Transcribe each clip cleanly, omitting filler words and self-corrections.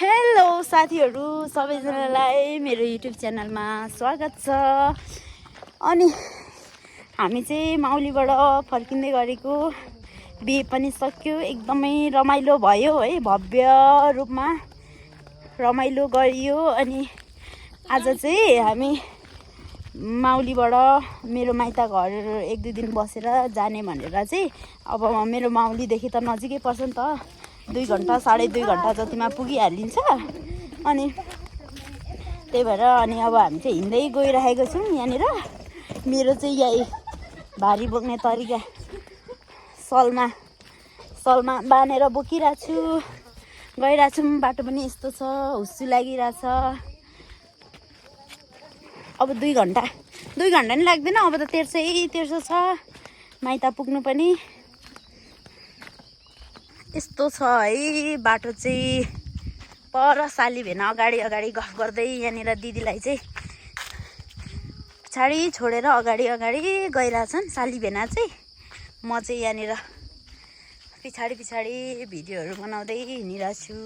Hello साथीहरू सबैजनालाई मेरो युट्युब च्यानलमा स्वागत छ। अनि हामी चाहिँ माउलीबाट फर्किँदै गरेको, बिहे पनि सक्यो, एकदमै रमाइलो भयो है, भव्य रूपमा रमाइलो गरियो। अनि आज चाहिँ हामी माउलीबाट मेरो माइत घर 1-2 दिन बसेर जाने भनेर चाहिँ, अब मेरो माउलीदेखि त नजिकै पर्छ नि त, 2 घन्टा 2.5 घन्टा जतिमा पुगिहालिन्छ। अनि त्यही भएर अनि अब हामी चाहिँ हिँड्दै गइरहेको छौँ। यहाँनिर मेरो चाहिँ यही भारी बोक्ने तरिका सलमा बाँधेर बोकिरहेको छु, गइरहेको छौँ। बाटो पनि यस्तो छ, हुस्सु लागिरहेछ। अब 2 घन्टा नि लाग्दैन, अब त तेर्सो छ माइत पुग्नु पनि। यस्तो छ है बाटो चाहिँ। पर साली भेना अगाडि गफ गर्दै यहाँनिर दिदीलाई चाहिँ पछाडि छोडेर अगाडि गइरहेछन् साली भेना चाहिँ। म चाहिँ यहाँनिर पछाडि भिडियोहरू बनाउँदै हिँडिरहेको छु।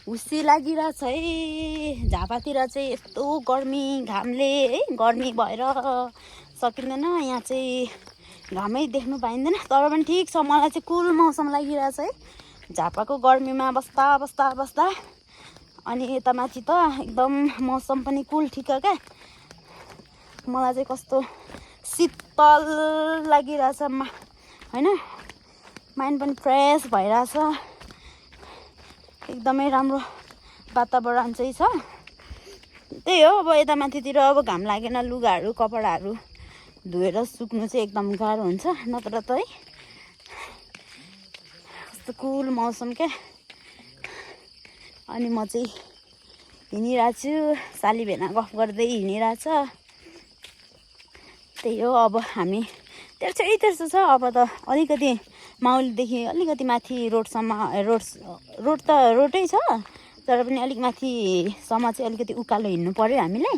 हुस्सी लागिरहेछ है झापातिर चाहिँ, यस्तो गर्मी घामले है, गर्मी भएर सकिँदैन। यहाँ चाहिँ घामै देख्नु पाइँदैन, तर पनि ठिक छ। मलाई चाहिँ कुल मौसम लागिरहेछ है झापाको गर्मीमा बस्दा। अनि यता माथि त एकदम मौसम पनि कुल ठिक क्या। मलाई चाहिँ कस्तो शीतल लागिरहेछ होइन, माइन्ड पनि फ्रेस भइरहेछ। एकदमै राम्रो वातावरण चाहिँ छ। त्यही हो, अब यता माथितिर अब घाम लागेन, लुगाहरू कपडाहरू धोएर सुक्नु चाहिँ एकदम गाह्रो हुन्छ, नत्र त है कस्तो कुल मौसम क्या। अनि म चाहिँ हिँडिरहेको छु, साली भेना गफ गर्दै हिँडिरहेछ। त्यही हो, अब हामी तेर्सो छ। अब त अलिकति माउलीदेखि अलिकति माथि रोडसम्म, रोड त रोडै छ, तर पनि अलिक माथिसम्म चाहिँ अलिकति उकालो हिँड्नु पर्यो हामीले।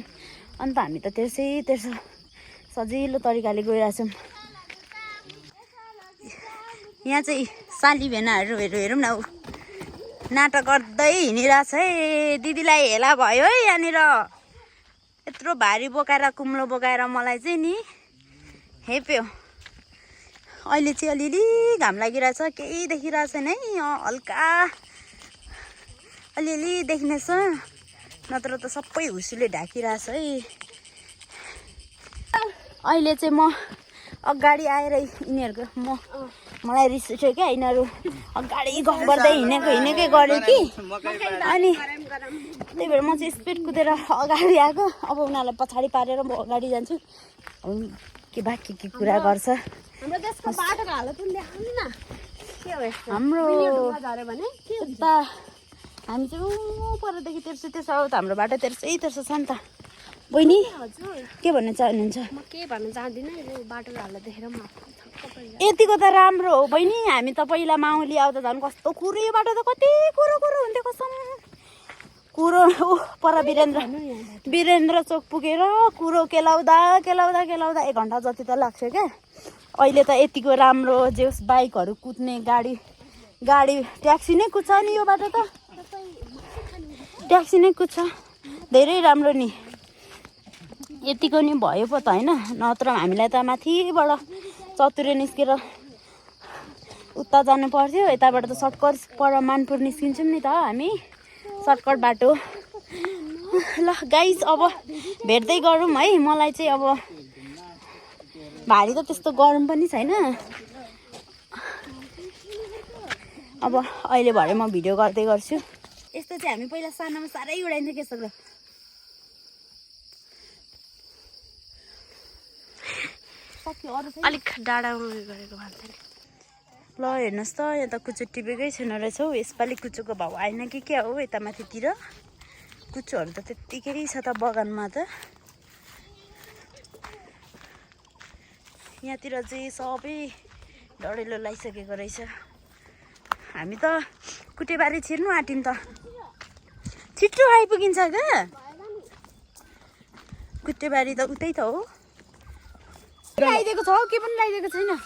अन्त हामी त तेर्सो सजिलो तरिकाले गइरहेछौँ। यहाँ चाहिँ साली भेनाहरू हेरौँ न, नाटक गर्दै हिँडिरहेछ है। दिदीलाई हेला भयो है यहाँनिर, यत्रो भारी बोकाएर कुम्लो बोकाएर मलाई चाहिँ नि हेप्यो। अहिले चाहिँ अलिअलि घाम लागिरहेछ, केही देखिरहेको छैन है, हल्का अलिअलि देखिनेछ, नत्र त सबै हुस्सुले ढाकिरहेछ है। अहिले चाहिँ म अगाडि आएर यिनीहरूको मलाई रिस उठ्यो क्या, यिनीहरू अगाडि गफ गर्दै हिँडेकै गऱ्यो कि। अनि त्यही भएर म चाहिँ स्पिड कुदेर अगाडि आएको। अब उनीहरूलाई पछाडि पारेर म अगाडि जान्छु। के कुरा गर्छ। हाम्रो देशको बाटोको हालत पनि देखाउनु न के हो यस्तो। हाम्रो झऱ्यो भने के हुन्छ। हामी चाहिँ परदेखि तेर्सो अब त हाम्रो बाटो तेर्सो छ नि त। बहिनी के भन्न चाहनुहुन्छ? म के भन्न चाहदिनँ, यो बाटोको हालत देखेर म यतिको त राम्रो हो बहिनी। हामी त पहिला माउली आउँदा झन् कस्तो कुरो, यो बाटो त कति कुरो हुन्थ्यो कसम। कुरो पर वीरेन्द्र चोक पुगेर कुरो केलाउँदा 1 घन्टा जति त लाग्छ क्या। अहिले त यतिको राम्रो जे होस्, बाइकहरू कुद्ने गाडी ट्याक्सी नै कुद्छ नि, यो बाटो त ट्याक्सी नै कुद्छ। धेरै राम्रो नि, यतिको नि भयो पो त होइन। नत्र हामीलाई त माथिबाट चतुरे निस्केर उता जानु पर्थ्यो। यताबाट त सर्टकट पर मानपुर निस्किन्छौँ नि त हामी, सर्टकट बाटो। ल गाइस, अब भेट्दै गरौँ है। मलाई चाहिँ अब भारी त त्यस्तो गरम पनि छैन। अब अहिले भरे म भिडियो गर्दै गर्छु। यस्तो चाहिँ हामी पहिला सानोमा साह्रै उडाइन्थ्यो के सक्दो। अलिक डाँडामा गरेको भन्थ्यो नि। ल हेर्नुहोस् त, यहाँ त कुचो टिपेकै छैन रहेछ हौ। यसपालि कुचोको भाउ आएन कि क्या हो यता माथितिर। कुचोहरू त त्यत्तिकै छ त बगानमा त। यहाँतिर चाहिँ सबै डढेलो लगाइसकेको रहेछ। हामी त कुटेबारी छिर्नु आँटिन् त, छिट्टो आइपुगिन्छ क्या। कुटेबारी त उतै त हो। लगाइदिएको छ, के पनि लगाइदिएको छैन।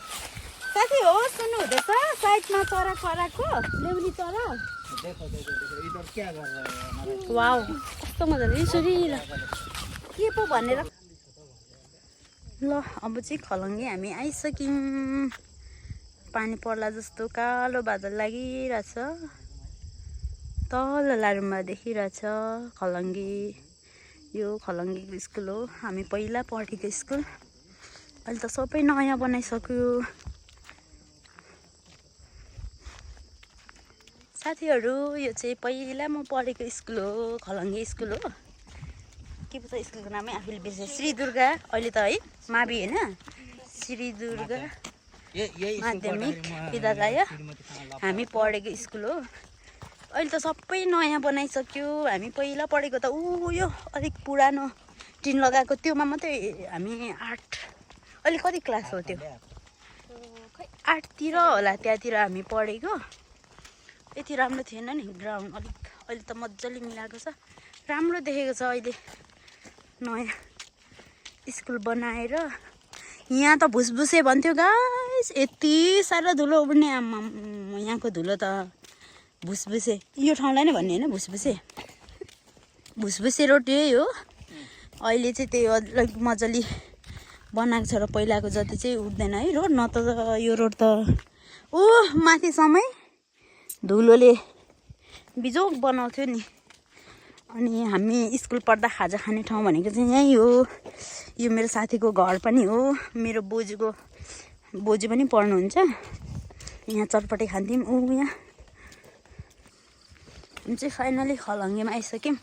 साथी हो सुन्नु हुँदैछ, साइडमा चरा कराएको ल्याउली चरा वाउ कस्तो मजाले यसरी ल के पो भनेर ल अब चाहिँ खलङ्गे हामी आइसक्यौँ। पानी पर्ला जस्तो कालो बादल लागिरहेछ। तल लारुममा देखिरहेछ खलङ्गे। यो खलङ्गेको स्कुल हो, हामी पहिला पढेको स्कुल। अहिले त सबै नयाँ बनाइसक्यो। साथीहरू यो चाहिँ पहिला म पढेको स्कुल हो, खलङ्गे स्कुल हो। के पो छ स्कुलको नामै आफूले बिर्सेँ, श्री दुर्गा। अहिले त है मावि होइन, श्री दुर्गा माध्यमिक विद्यालय हामी पढेको स्कुल हो। अहिले त सबै नयाँ बनाइसक्यो। हामी पहिला पढेको त यो अलिक पुरानो टिन लगाएको त्योमा मात्रै हामी 8 अहिले कति क्लास हो त्यो 8तिर होला, त्यहाँतिर हामी पढेको। यति राम्रो थिएन नि ग्राउन्ड, अलिक अहिले त मजाले मिलाएको छ, राम्रो देखेको छ। अहिले नयाँ स्कुल बनाएर यहाँ त भुसभुसे भन्थ्यो गाइस, यति साह्रो धुलो उड्ने। आम्मा यहाँको धुलो त भुसभुसे, यो ठाउँलाई नै भन्ने होइन भुसभुसे। भुसभुसे रोड यही हो। अहिले चाहिँ त्यही अलिक मजाले बनाएको छ र पहिलाको जति चाहिँ उठ्दैन है रोड। न त यो रोड त माथिसम्मै धुलोले बिजोग बनाउँथ्यो नि। अनि हामी स्कुल पढ्दा खाजा खाने ठाउँ भनेको चाहिँ यहीँ हो। यो मेरो साथीको घर पनि हो, मेरो बोजू पनि पढ्नुहुन्छ यहाँ। चटपटे खान्थ्यौँ। यहाँ हामी चाहिँ फाइनली खलङ्गेमा आइसक्यौँ।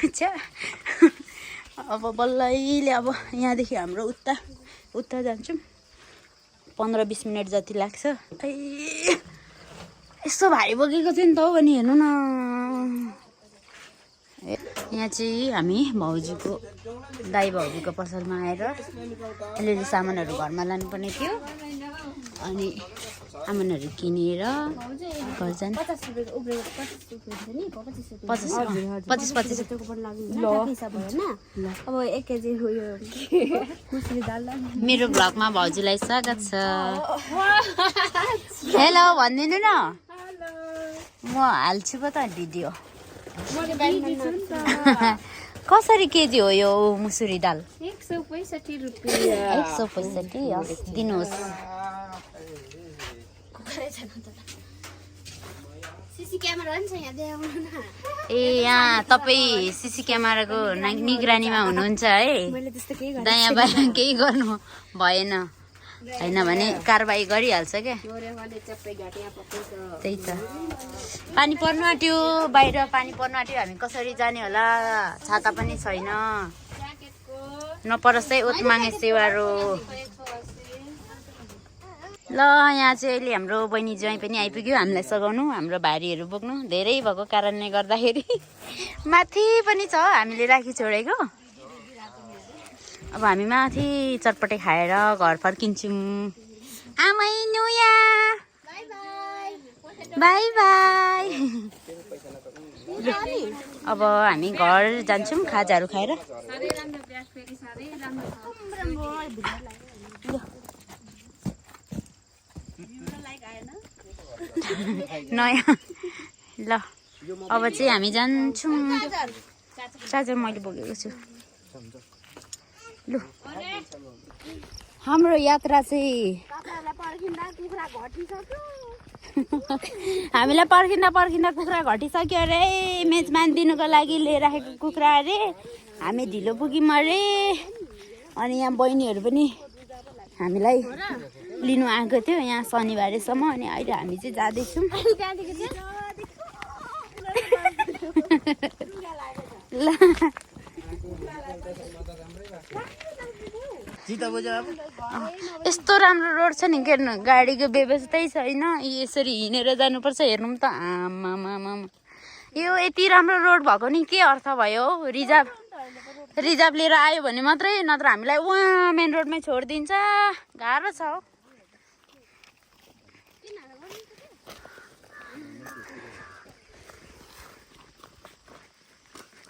अच्छा अब बल्लैले अब यहाँदेखि हाम्रो उता जान्छौँ। 15-20 मिनट जति लाग्छ। यस्तो भारी बोकेको थियो नि त हौ। अनि हेर्नु न, यहाँ चाहिँ हामी दाइ भाउजूको पसलमा आएर अलिअलि सामानहरू घरमा लानुपर्ने थियो। अनि सामानहरू किनेर घर जाने। 50 अब 1 केजी मुसुरी दाल। मेरो भ्लगमा भाउजूलाई स्वागत छ। हेलो भनिदिनु न, म हाल्छु पो त भिडियो। कसरी केजी हो यो मुसुरी दाल? 165 रुपियाँ। 165 दिनुहोस्। सीसी क्यामेरा पनि छ यहाँ, देखाउनु न। ए यहाँ तपाईँ सीसी क्यामेराको निगरानीमा हुनुहुन्छ है। मैले त्यस्तो केही गरेँ दायाँ बायाँ केही गर्नु भएन, होइन भने कारबाही गरिहाल्छ क्या। त्यही त पानी पर्नु आँट्यो, बाहिर पानी पर्नु आँट्यो। हामी कसरी जाने होला, छाता पनि छैन। नपरोस् है ओत मागे सेवारो। ल यहाँ चाहिँ अहिले हाम्रो बहिनी ज्वाइँ पनि आइपुग्यो हामीलाई सघाउनु, हाम्रो भारीहरू बोक्नु। धेरै भएको कारणले गर्दाखेरि माथि पनि छ हामीले राखी छोडेको। अब हामी माथि चटपटे खाएर घर फर्किन्छौँ। आमै नुया बाई बाई। अब हामी घर जान्छौँ खाजाहरू खाएर। नयाँ ल अब चाहिँ हामी जान्छौँ। चार्जर मैले बोकेको छु। लु हाम्रो यात्रा चाहिँ हामीलाई पर्खिँदा कुखुरा घटिसक्यो अरे। मेजमान दिनुको लागि लिएर आएको कुखुरा अरे। हामी ढिलो पुग्यौँ अरे। अनि यहाँ बहिनीहरू पनि हामीलाई लिनु आएको थियो यहाँ शनिबारसम्म। अनि अहिले हामी चाहिँ जाँदैछौँ। ल यस्तो राम्रो रोड छ नि, के गाडीको व्यवस्थै छैन। यसरी हिँडेर जानुपर्छ। हेर्नु त आमामामा, यो यति राम्रो रोड भएको नि के अर्थ भयो हौ। रिजर्भ लिएर आयो भने मात्रै, नत्र हामीलाई उहाँ मेन रोडमै छोडिदिन्छ। गाह्रो छ हौ।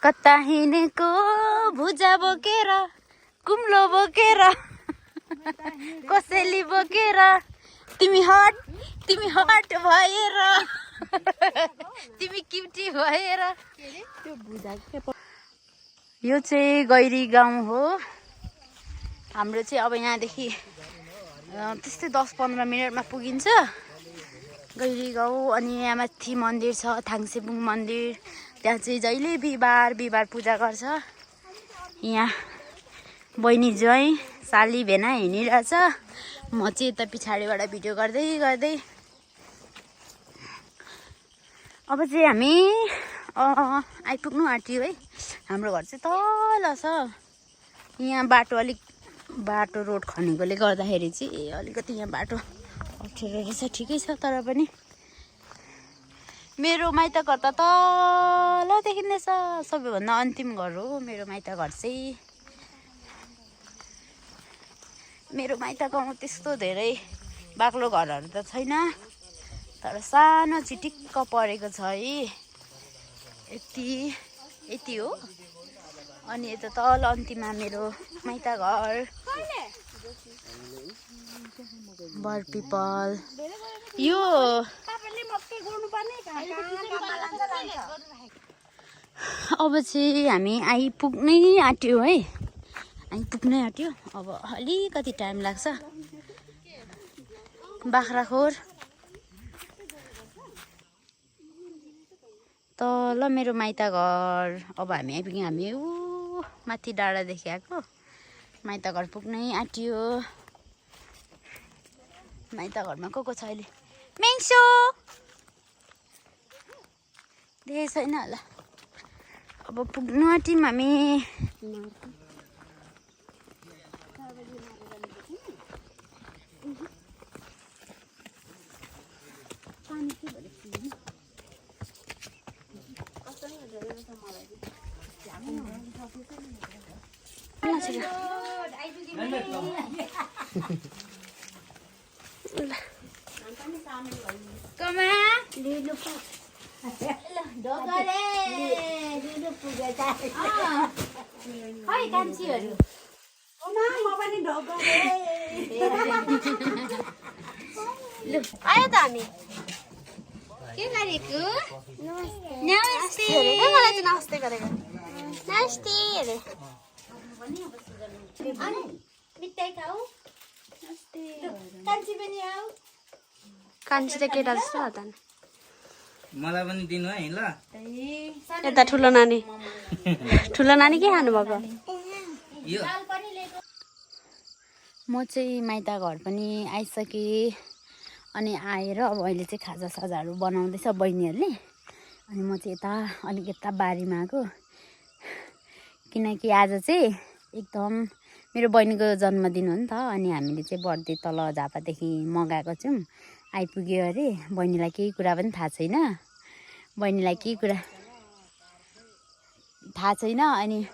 कता हिँडेको भुजा बोकेर, कुम्लो बोकेर, कसैली बोकेर, तिमी हट भएर तिमी क्युटी भएर यो चाहिँ गैरी गाउँ हो हाम्रो चाहिँ। अब यहाँदेखि त्यस्तै 10-15 मिनटमा पुगिन्छ गैरी गाउँ। अनि यहाँ माथि मन्दिर छ थाङसेबुङ मन्दिर, त्यहाँ चाहिँ जहिले बिहिबार पूजा गर्छ। यहाँ बहिनी ज्वाइँ साली भेना हिँडिरहेछ, म चाहिँ यता पछाडिबाट भिडियो गर्दै अब चाहिँ हामी आइपुग्नु आँट्यो है। हाम्रो घर चाहिँ तल छ। यहाँ बाटो रोड खनेकोले गर्दाखेरि चाहिँ अलिकति यहाँ बाटो अप्ठ्यारो रहेछ, ठिकै छ। तर पनि मेरो माइत घर त तल देखिँदैछ, सबैभन्दा अन्तिम घर हो मेरो माइत घर चाहिँ। मेरो माइत गाउँ त्यस्तो धेरै बाक्लो घरहरू त छैन, तर सानो चिटिक्क परेको छ है, यति हो। अनि यता तल अन्तिममा मेरो माइत घर बरपिपल। यो अब चाहिँ हामी आइपुग्नै आँट्यो है, अब अलिकति टाइम लाग्छ। बाख्राखोर तल मेरो माइत घर। अब हामी आइपुग्यौँ, हामी माथि डाँडादेखि आएको माइत घर पुग्नै आँट्यो। माइत घरमा को छ अहिले? मेङ्सो देखेको छैन होला। अब पुग्नु आँट्यौँ हामी। आयो त हामी के गरेको? नमस्ते मलाई चाहिँ नमस्ते गरेको नमस्ते अरे कान्छी त केटा जस्तो हो त मलाई पनि दिनु है ल। यता ठुलो नानी के खानु भएको? यो म चाहिँ माइत घर पनि आइसकेँ। अनि आएर अब अहिले चाहिँ खाजासाजाहरू बनाउँदैछ बहिनीहरूले। अनि म चाहिँ यता बारीमा आएको, किनकि आज चाहिँ एकदम मेरो बहिनीको जन्मदिन हो नि त। अनि हामीले चाहिँ बर्थडे तल झापादेखि मगाएको छौँ, आइपुग्यो अरे। बहिनीलाई केही कुरा पनि थाहा छैन, अनि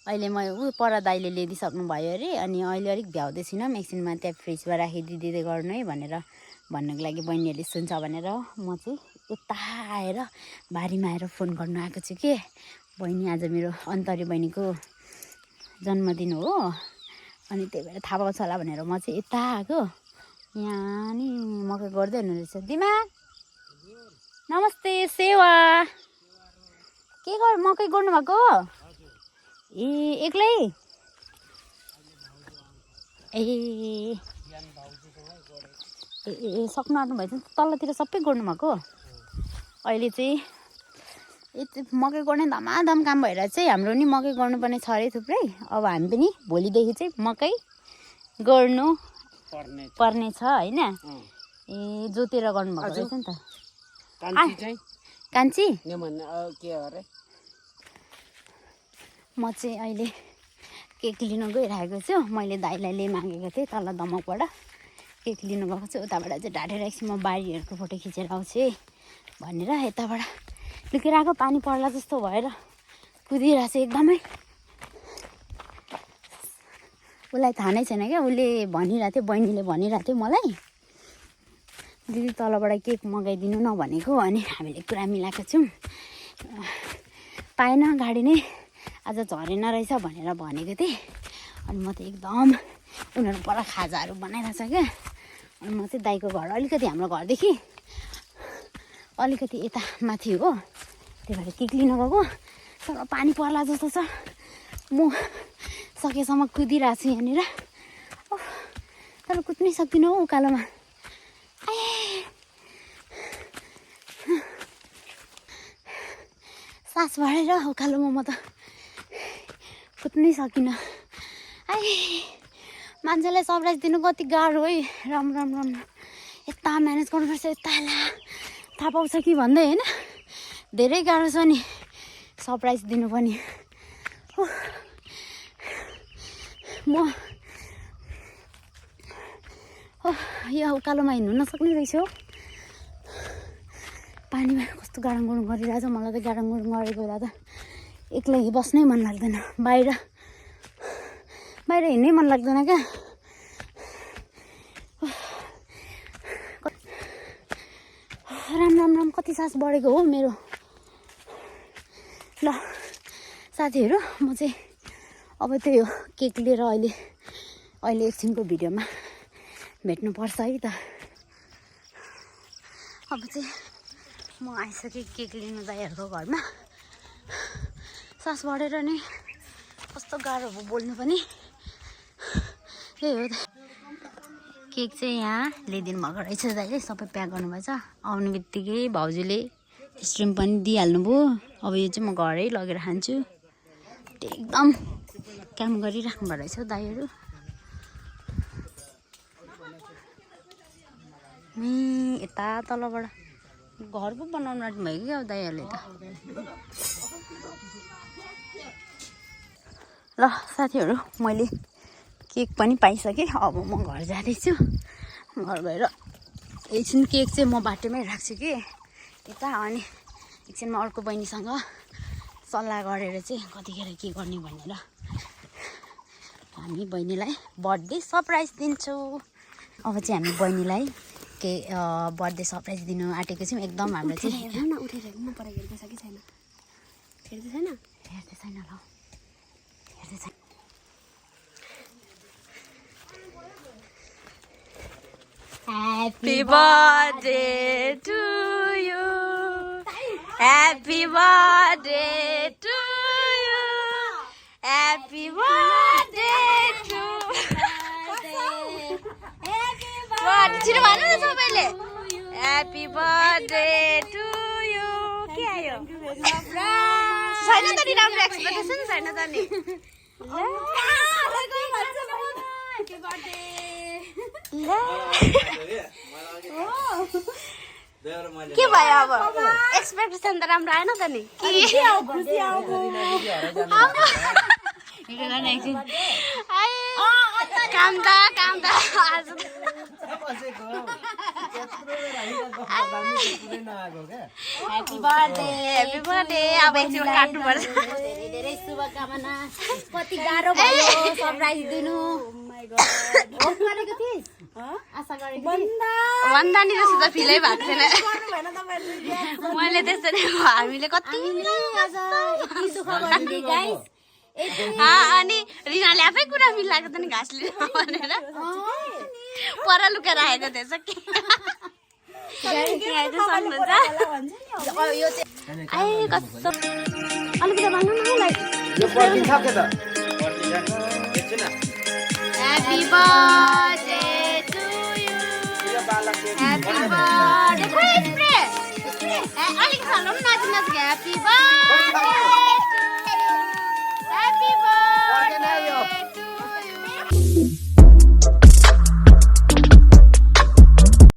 अहिले म पर दाइले ल्याइदिइसक्नु भयो अरे। अनि अहिले अलिक भ्याउँदैछिनँ, एकछिनमा त्यहाँ फ्रिजमा राखिदिँदै गर्नु है भनेर भन्नुको लागि बहिनीहरूले सुन्छ भनेर म चाहिँ यता आएर बारीमा आएर फोन गर्नु आएको छु कि बहिनी आज मेरो अन्तरी बहिनीको जन्मदिन हो। अनि त्यही भएर थाहा पाउँछ होला भनेर म चाहिँ यता आएको। यहाँ नि मकै गर्दै हुनु रहेछ। दिमा नमस्ते। सेवा के मकै गर्नुभएको? ए एक्लै? ए सक्नु आँट्नु भएछ तल्लोतिर सबै गर्नुभएको। अहिले चाहिँ मकै गर्ने धमाधम काम भएर चाहिँ हाम्रो नि मकै गर्नुपर्ने छ अरे थुप्रै। अब हामी पनि भोलिदेखि चाहिँ मकै गर्नु पर्ने छ होइन। ए जोतेर गर्नुभएको रहेछ नि त। कान्छी म चाहिँ अहिले केक लिन गइरहेको छु। मैले दाइलाई मागेको थिएँ तल दमकबाट केक लिनु गएको छु। उताबाट चाहिँ ढाँटेर एकछिन म बारीहरूको फोटो खिचेर आउँछु है भनेर यताबाट लुकेर आएको। पानी पर्ला जस्तो भएर कुदिरहेको छ एकदमै। उसलाई थाहा नै छैन क्या, उसले भनिरहेको थियो, बहिनीले भनिरहेको थियो मलाई दिदी तलबाट केक मगाइदिनु न भनेको। अनि हामीले कुरा मिलाएको छौँ। पाएन, गाडी नै आज झरेन रहेछ भनेर भनेको थिएँ। अनि म त एकदम उनीहरू पर खाजाहरू बनाइरहेछ क्या। अनि म चाहिँ दाइको घर अलिकति हाम्रो घरदेखि अलिकति यता माथि हो, त्यही भएर केक लिन गएको। तर पानी पर्ला जस्तो छ। म सकेसम्म कुदिरहेको छु यहाँनिर, तर कुद्नै सक्दिनँ हौ उकालोमा। सास भरेर उकालोमा म त कुद्नै सकिनँ। मान्छेलाई सरप्राइज दिनु कति गाह्रो है। राम राम राम यता म्यानेज गर्नुपर्छ, यता थाहा पाउँछ कि भन्दै होइन, धेरै गाह्रो छ नि सरप्राइज दिनु पनि। म यो उकालोमा हिँड्नु नसक्ने रहेछ हौ। पानीमा कस्तो गाडाङ गुडुङ गरिरहेछ। मलाई त गाडाङ गुडुङ गरेको बेला त एक्लै बस्नै मन लाग्दैन, बाहिर हिँड्नै मन लाग्दैन क्या। राम राम राम कति सास बढेको हो मेरो। ल साथीहरू, म चाहिँ अब त्यही हो केक लिएर अहिले एकछिनको भिडियोमा भेट्नुपर्छ है त। अब चाहिँ म आइसकेँ केक लिनु दाइहरूको घरमा। सास बढेर नि कस्तो गाह्रो भयो बोल्नु पनि। त्यही हो त। केक चाहिँ यहाँ ल्याइदिनु भएको रहेछ दाइले, सबै प्याक गर्नुभएछ। आउनु बित्तिकै भाउजूले स्ट्रिम पनि दिइहाल्नुभयो। अब यो चाहिँ म घरै लगेर खान्छु। एकदम काम गरिराख्नु भएको रहेछ दाइहरू। यता तलबाट घर पो बनाउनु आँट्नु भयो क्या दाइहरूले त। ल साथीहरू, मैले केक पनि पाइसकेँ। अब म घर जाँदैछु। घर गएर एकछिन केक चाहिँ म बाटोमै राख्छु कि यता, अनि एकछिनमा अर्को बहिनीसँग सल्लाह गरेर चाहिँ कतिखेर के गर्ने भनेर हामी बहिनीलाई बर्थडे सरप्राइज दिन्छौँ। अब चाहिँ हामी बहिनीलाई बर्थडे सरप्राइज दिनु आँटेको छौँ। एकदम हाम्रो चाहिँ उठेर हेर्नु पऱ्यो, हेर्दैछ कि छैन? हेर्दै छैन? हेर्दै छैन। ल हेर्दै छैन। Happy birthday to you. Happy birthday to you. Happy birthday to छिटो भन्नु न सबैले। Happy birthday to you. के आयो? छैन त नि राम्रो एक्सपेक्टेसन छैन त नि। के भयो अब? एक्सपेक्टेसन त राम्रो आएन त नि। काम त आज ह्याप्पी बर्थडे। अब एकछिन काट्नुपर्छ। धेरै धेरै शुभकामना। कति गाह्रो भयो सरप्राइज दिनु। आशा गरेको भन्दा नि जस्तो त फिलै भएको थिएन। मैले त्यसरी हामीले कति दुःख गरिदिए गाइस। अनि रिनाले आफै कुरा मिलाएको त नि घाँस लिएर भनेर पर लुकेर राखेको थिएछ कि। कस्तो अलिकति भन्नु न मलाई। Happy birthday to you. Happy birthday. Alik salam naच naच Happy birthday.